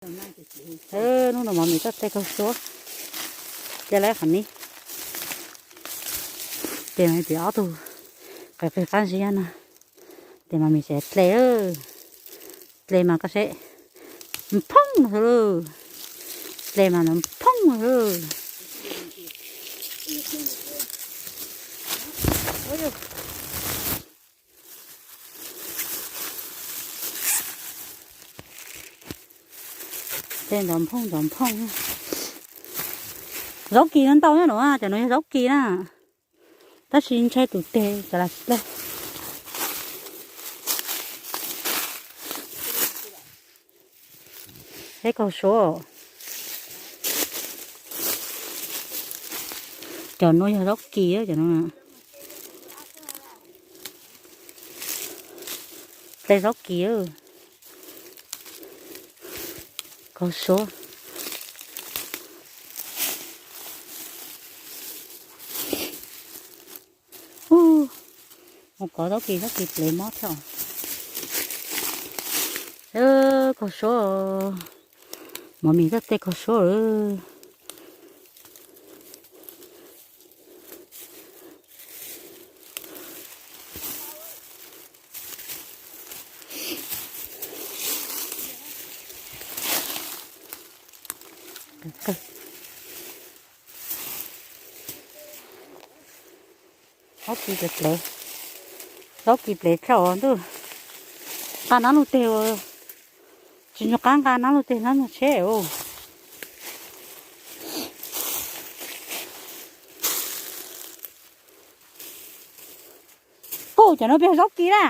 Hnub no Mov Mis tuaj hle kaug suab, hle lawm qhov ni. Ces mas pib ob tug qis qis qab zib na. Ces Mov Mis tseem hle, hle mas koj saib, nphoob lawm, hle mas nphoob lawm. Tej ntov nphooj ntov nphooj. Zaub kis no ntau nyob no, cov no yog zaub kis na, tab sis ntshai tus teg cas las tsis hle. Hle kaug suab. Cov no yog zaub kis, cov no hle zaub kis. Kaug suab. Mus kov zaub kis, zaub kis plev mob thiab. Kaug suab, Mov Mis tuaj hle kaug suab lawm. Zaub kis plev, zaub kis plev tshaj ntuj. Nqa nab lug teg, tsis nco qab nqa nab lug teg nab lug tsheb os. Kuj cov no peb zaub kis na.